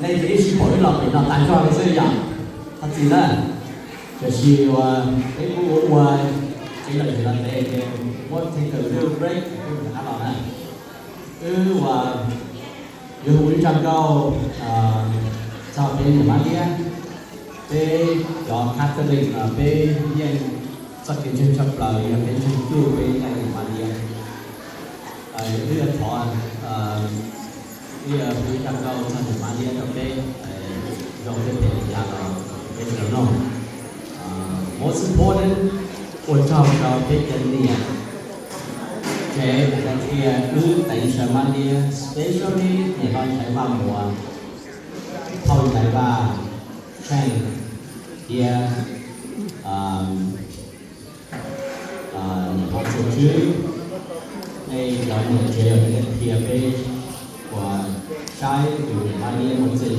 Nej ces wb sib pom wb los pem no tag zog li xwb yom. Thov txim na. Tiam sis uas peb kuj ua ua tsev lawm ces los ntev ces muab take a little break wb rov qab los na. Wb uas yuav hu ib zaj nkauj txog peb niam Mab Liab. Peb cov Catholic peb yeej txoj kev ntseeg tshaj plaws yog peb ntseeg cuj peb niam Mab Liab. Wb yuav thov, wb yuav hu ib zaj nkauj txog niam Mab Liab rau peb, zoo thiab phem li cas los peb sawv daws mloog. Most important, ua tsaug rau peb cov niam tsev uas qhia wb teev Ntxhais Mab Liab, especially niam hlob Ntxhais Vaj Muas, phauj Ntxhais Vaj Tsheej, thiab niam hlob Txuj Tswb. Nej cov niam tsev uas nej qhia peb uas saib tus niam Mab Liab muaj txiaj ntsig,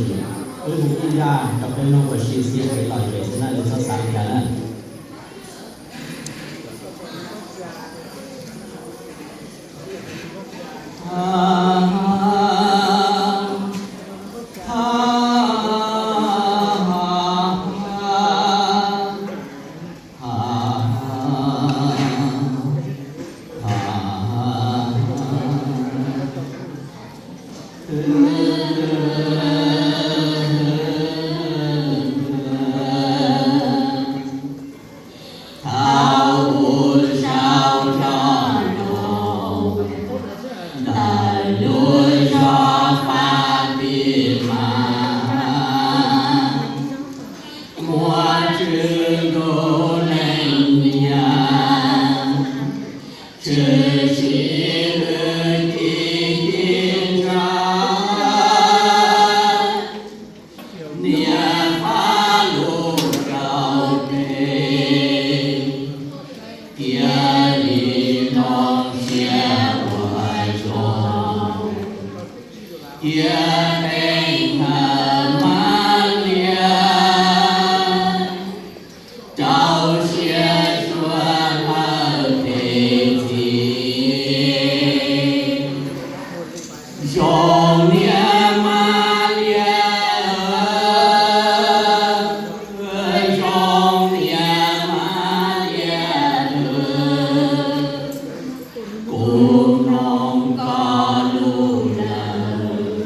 wb hu ib zaj rau peb mloog ua si xiab kev lom zem xwb na, nej txhob xav li cas na. Thaum ub saum rog los ntawm lub zos Fab Tis Mas, muaj tswv ntuj leej niam, tshwm sim hwj chim ci ntsa, niam fab lub rau pem, cia li nroo siab ua zoo, cia teev Ntxhais Mab Liab, rau siab suav lawm tes txiv. Zoo niam Mab Liab, zoo niam Mab Liab, kuv mloog koj lus lawm,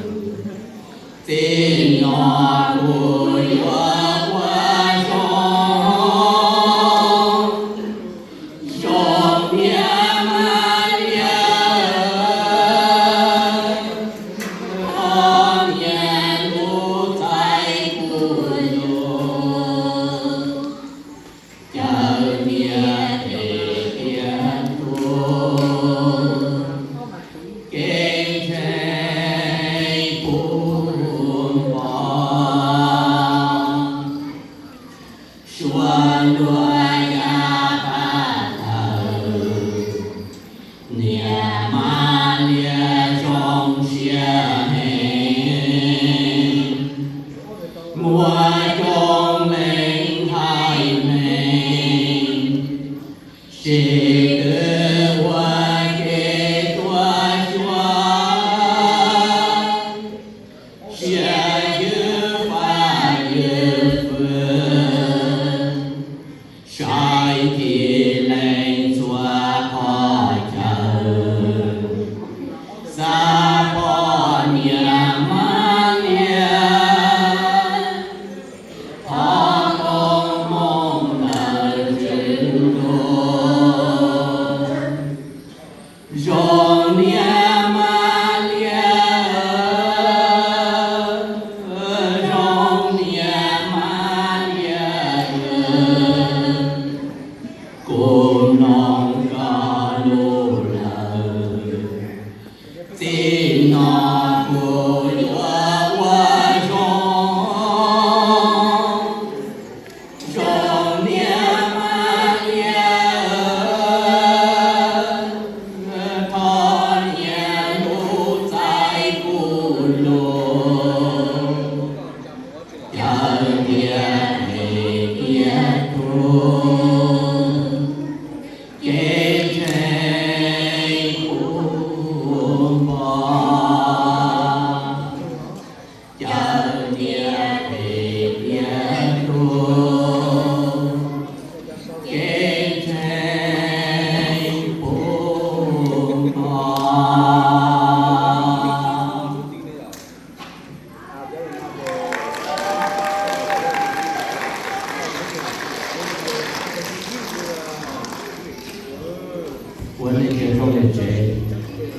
Ua nej cov zoo li tsev,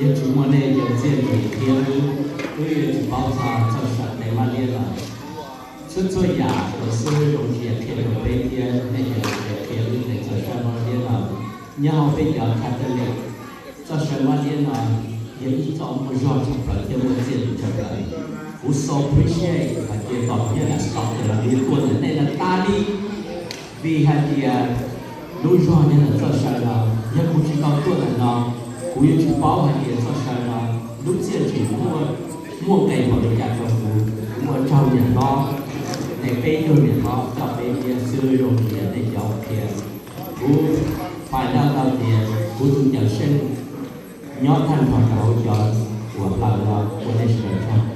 yog tsis muaj nej cov txiaj ntsig qhia wb, wb yuav tsis paub txog txoj saw tes mab liab lawm. Txhua txhua yam uas xib hwb Zoo Ntsia qhia rau peb thiab nej cov tsev qhia wb tes txoj saw mab liab no, nyob hauv peb cov Catholic, txoj saw mab liab no yog ib txoj muaj zog tshaj plaws thiab muaj txiaj ntsig tshaj plaws. Kuv so appreciate hais tias tom qab nyob nram Stockton los kuv tuaj ntawm nej no tas li, vim hais tias lub zog nyob ntawm txoj saw no, yog kuv tsis tau tuaj ntawm no, kuv yuav tsis paub hais tias txoj saw no lub txiaj ntsig muaj, muaj nqis npaum li cas rau kuv. Kuv ua tsaug niam hlob, nej peb tug niam hlob coj peb thiab xib hwb Zoo Ntsia nej cov qhia. Kuv find out tau tias kuv tus cawm seej nyob tag nrho rau hauv cov uas hlaws no, ua nej sawv daws tsaug.